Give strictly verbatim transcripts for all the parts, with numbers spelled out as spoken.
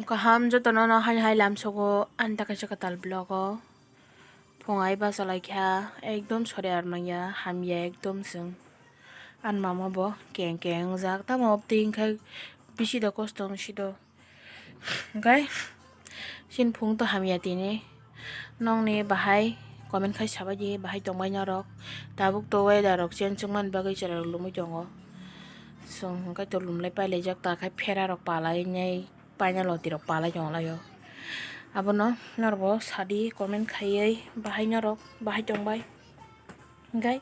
Kaham jotono no hai hai lamsogo ani ta kaisa kwtal vlog o. Phung ai bachalaikha ekdom sori ar manya hamya ekdom chwng. Ani mama bo keng keng wngjak tamo twi wngkha bisi da kosto wngsi do. Hwnkhe chini phung to hamya tini. Nokni bahai comment khai sabaidi bahai tongbai norok. Tabuk to weather rok change wngmani bagwi chwrairok lumwi tongo. Chwng hwnkhe to lumlai pailaijak ta khai phera rok palai nai paina loti rok palai tonglaio. Abono norokbo sadi comment khaiwi bahai norok bahai tongbai. Hwnkhe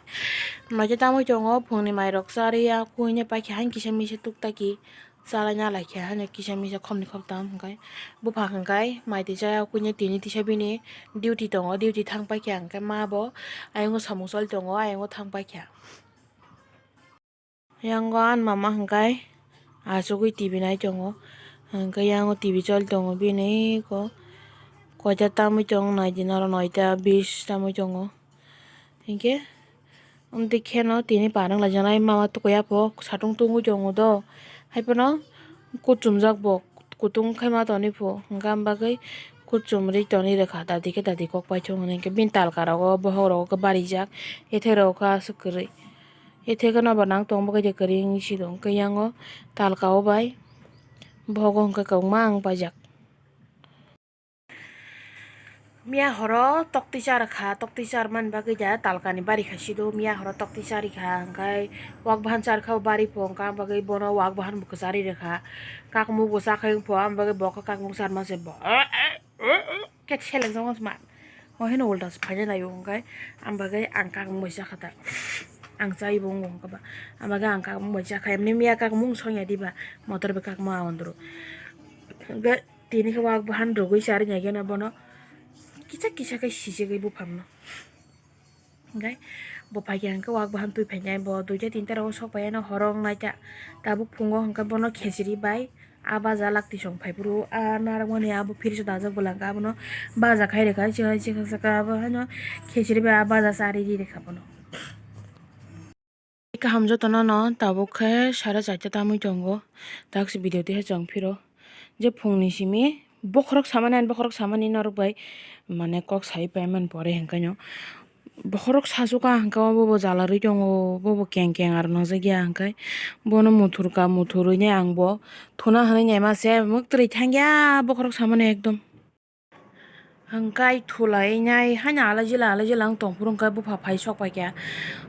maikhe tamwi tongo phungni mairok charwi ya kuine paikha haino kisa misa tuktaki. Chalaina laikha haino kisa misa khopni khoptam hwnkhe bupha hwnkhe mai twi chaya kuine tini tisa bini duty tongo, duty thang paikha hwnkhe ma bo ayongo samung choli tongo, ayongo thang paikha. Yango ani mama hwnkhe achugwi T V nai tongo, hwnkhe yango T V choli tongo bini eko koita tamwi tongo naidi noro noita bis tamwi tongo. Hinkhe amtwi kheno tini par wng laijaknai mama tukuya pho satung tungwi tongo do. Haiphano kuchumjak bo kutung khe ma tonwi pho hwnkhe am bagwi kuchumri tonwi rwkha dadi khe dadi kok paithok hwnwi hinkhe bini talka rogo bohok rogo khe barijak ethai rogo khe aswk kwrwi ethai kheno bo nang tong bagwi je kwrwi wngwi sido hinkhe yango talka o bai bohogo hinkhe kwbangma ang paijak. Miya horo tokti charkha, tokti charmani bagwi da talkani bari kha sido. Miya horo tokti charikha, hwnkhe wak bahan charkha, bari pho wngkha, ang bagwi bono wak bahan bo kwcharwi rwkha. Kakmuk bo chakhai wngpho, ang bagwi bo khe kakmuk charma se bo khe seleng jongma. O heno ulta se phaina naio, hwnkhe ang bagwi ang kakmuk bai chakha ta. Ang chaibo wngo hwnkhe ba, ang bagwi ang kakmuk bai chakha. Emni miya kakmung songya diba, motor bai kakmung a ondro. Hwnkhe tini khe wak bahan rwgwi charwi naikhe no bono kisa kisa khe sijagwi buphamno. Hwnkhe bo phaikha hwnkhe wak bahan twi phainai bo duita tinta rogo sok phaiyano horo wngnaita. Tabuk phungo hwnkhe bono khechiri bai a baja lakti song phaiphuru a narwkmani abo fridge o dajak bwlangkha abono baja khai rwkha chikha chikha saka abo haino khechiri bai a baja charwi ri rwkha bono. Kaham jotono no tabuk khe sare charta tamwi tongo. Taksi video twi hai chwng phiro. Je phungni simi bokhorok samani, ani bokhorok samani norok bai mane kok sai paimani pore hwnkhe no bokhorok sasuka hwnkhe bobo jalarwi tongo, bobo keng keng aro nangjakya hwnkhe bono muthurka muthurwi nai ang bo thuna hwnwi naima se mwktwrwi thangya bokhorok samani ekdom. Hwnkhe thulainai haino alaijila alaijila wng tongphuru hwnkhe bupha phai sok paikha,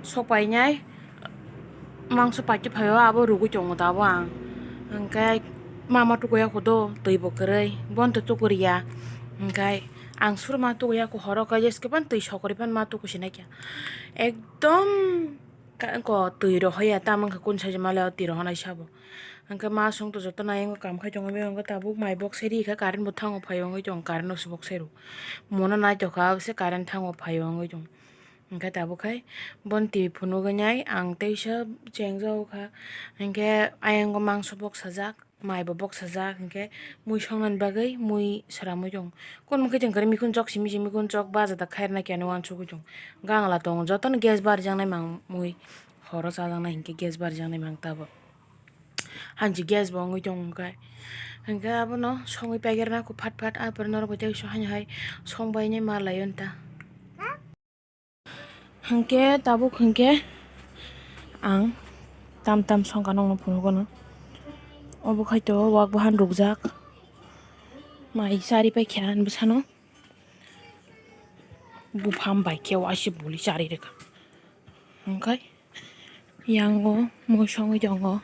sok painai mangso paikhe phaio abo rwgwi tongo tabuk ang. Hwnkhe mama tukuya kho do twi bo kwrwi bono to tukuriya. Hwnkhe ang suro ma tukuya kho horo khe jeske phano twi sokori phano ma tukusinai khe ekdom. Ka-, ko twi rohoya tamo wngkha kunu saisa male o twi rohonai sabo. Hwnkhe ma songto jotono ayang kam khai tongo, biyang khe tabuk mai boksai rikha, current bo thango phaio wngwi tongo, current no se boksai rw. Mono naitokha se current thango phaio wngwi tongo. Hwnkhe tabuk khai bono twi phunugwi nai ang teisa chengjago kha. Hwnkhe ayang o mangso boksajak. Mai bo boksajak, hwnkhe mui songnani bagwi mui swramwi tongo. Kunmukhe chwng kwrwi mikhunjok simi se mikhunjok baja da khairoknai khe ani uansugwi tongo. Gangla tongo, jotono gas barjaknai mang mui horo chajaknai hinkhe gas barjaknai mang tabuk. Hanji gas bo wngwi tongo hwnkhe. Hwnkhe abono songwi paikarna kho phat phat, ah, pore norok bai tei so haino hai songbainai ma laiyo nta. Hwnkhe tabuk hwnkhe ang tam tam songkha nokno phunukgo no. Obo khaito wak bahan rukjak. Mai chari paikha ani bwsano. Buphang bai khe waisa buli chari rwkha. Hwnkhe yango mui songwi tongo.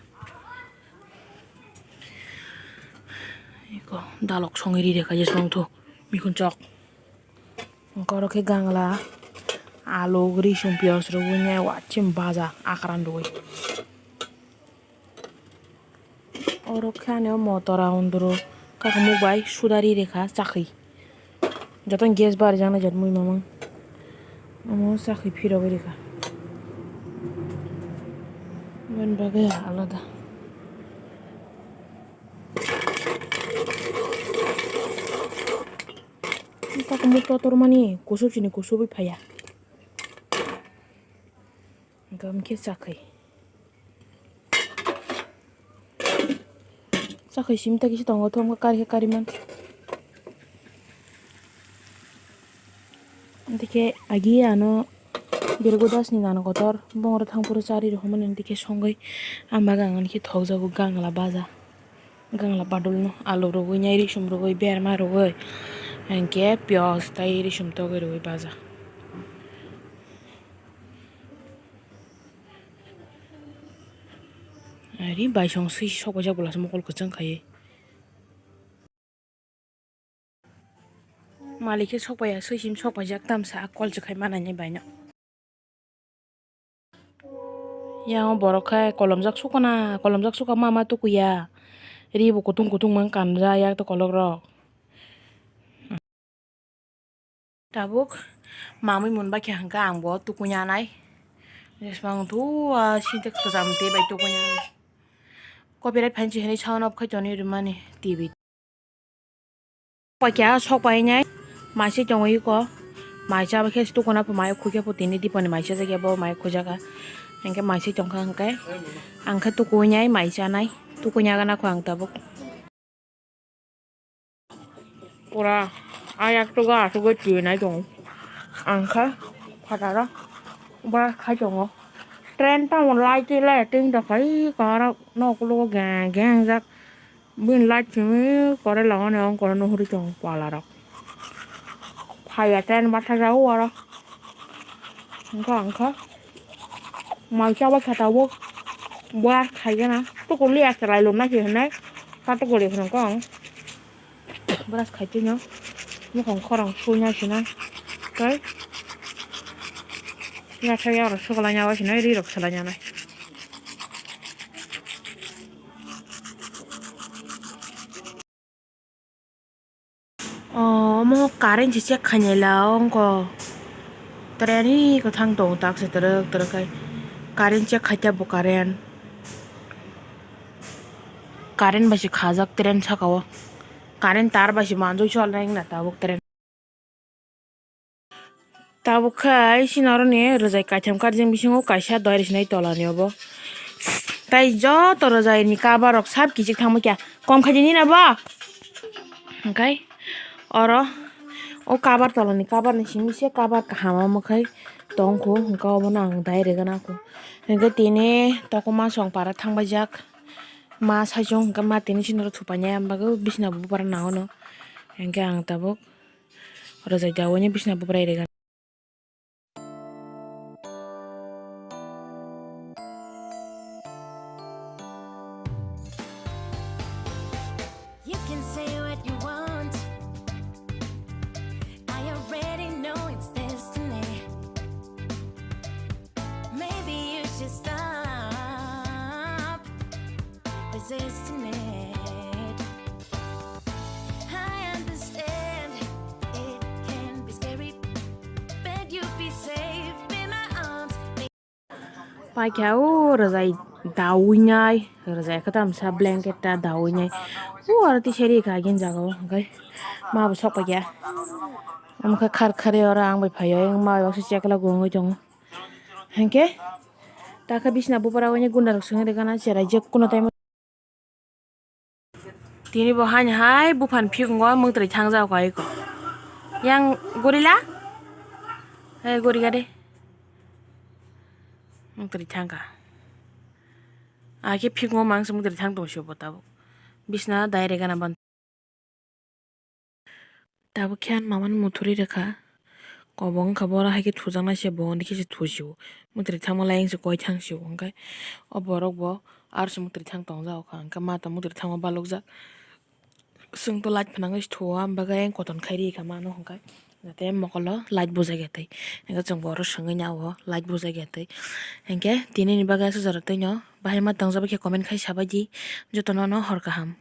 Eko dalok songwi ri rwkha jesong tho mikhunchok. Hwnkhe oro khe gangla, alu, risum, piyaj rwgwi nai waising baja akran rwgwi. Oro khe ani o motora unduru kakamuk bai suda ri rwkha chakhi. Jotono gas barjak nai jat mui mamang. Omo chakhi phirogwi rwkha. Boni bagwi alada. Kakamuk totor mani kusuk sini kusugwi phaiya. Gam khe chakhi. Chakhai simi ta kisa tongo, thomkha kari khe kariman. Dikhe agi ano Birgo Das ni nana kotor, bongoro thangphuru chari rohormani dikhe songwi, ang bagwi ang ani khe thokjago gangla baja, gangla badul no alu rwgwi, nyai risum rwgwi, berma rwgwi, hinkhe piyaj tai risum togwi rwgwi baja. Ari baisong swi sok baijak bwlasa mokol kwchwng khaiwi. Malik khe sok paiya, swi sim sok paijak tamsa kol se khai manani baino. Yang borok khai kolomjak sukana, kolomjak suka mama tukuya. Ri bo kutung kutung mang kanja yak to kolok rok. Tabuk mamui mun bakhe hwnkha ang bo tukuina nai. Jesmang thu a sintex kwcham tei bai tukuina nai. Copyright phainsi hinwi sound off khai tonwi rwmani T V. Paikha sok painai maisai tongo iko. Maisa abo khe tukuna pho mai khukya pho tini diponi maisa jakya bo mai khujaka. Hinkhe maisai tongkha hinkhe ang khe tukuinai maisa nai. Tukuina gana kho ang tabuk. Pura ayak tuga asugwi twi nai tongo. Ang khe phataro brush khai tongo. Train tamo light lighting da khai kara nokologo gang gang jak. Bini light simi kore langani ongkora nuhuri tongo pala rok. Phaiya train bathajao oro. Wngkha wngkha. Mai chaba khe tabuk. Brush khaigena. Tukuli ya chwrai lomna se hinai. Ta tukuli phunukgo ang. Brush khaitwino. Mukhang khorang suina sinai. Tei. Yathai oro swkalaina bai sinai rirok swlainanai. O, omo current se check khainai la ongko. Train ni kwthang tongo tak se twrwk twrwk khai. Current check khaita bo current. Current bai se khajak train saka o. Current tar bai se manjui sol nai wngna tabuk train. Tabuk khai sini oro ni rwjai kaitham karjak bisingo kaisa doi rwsinai tola ni obo. Tai joto rwjai ni cover rok sab kichik thangma kya kom khaidi nini abo. Hwnkhe oro o cover tola ni cover ni simi se cover kaham omo khai tongkho hwnkhe obono ang dai rwgana kho. Hwnkhe tini tokma song para thangbaijak ma saichung hwnkhe ma tini sini oro thupainai ang bagwi bisna bupra nango no hwnkhe ang tabuk. Rwjai daui ni bisna bupra rega. You can say what you want. I already know it's destiny. Maybe you should stop resisting it. I understand it can be scary, but you'll be safe in my arms. Paikha o rwjai daui nai, rwjai khe tamsa blanket ta daui nai. O aro tisari kha agin jaga o, hwnkhe ma bo sok paikha. Omo khe khar khar oro ang bai phai o, ma bai baksa chekla gungwi tongo. Hwnkhe takhe bisna bupra o gunda rok swngwi rwgana cherai je kuno time. Tini bo haini hai buphang phikungo mwngtwrwi thangjak kha eko. Yang gorila? Hai gorila de. Mwngtwrwi thangkha. Akhe phikungo mangsa mwngtwrwi thang tong sio bo tabuk. Bisna dai rega na ban. Tabuk khe ani mama no muthurwi rwkha. Kobok wngkha bo oro hai khe thujaknai se bo hwnwi khe se thusio. Mwtwrwi thangma lai wngse koi thang sio hwnkhe o borok bo aro se mwtwrwi thang tongjak kha hwnkhe ma tong mwtwrwi thangma balokjak. Chwng to light phnangwi se thuo, ang bagwi ayang koton khai ri kha mano hwnkhe. Jate mokolo light bujai ya twi. Hwnkhe chwng bo oro swngwi nai o light bujai ya twi. Hwnkhe tini ni bagwi aswk jora twi no bahai ma tongjak bai khe comment khai sabai di. Jotono no hor kaham.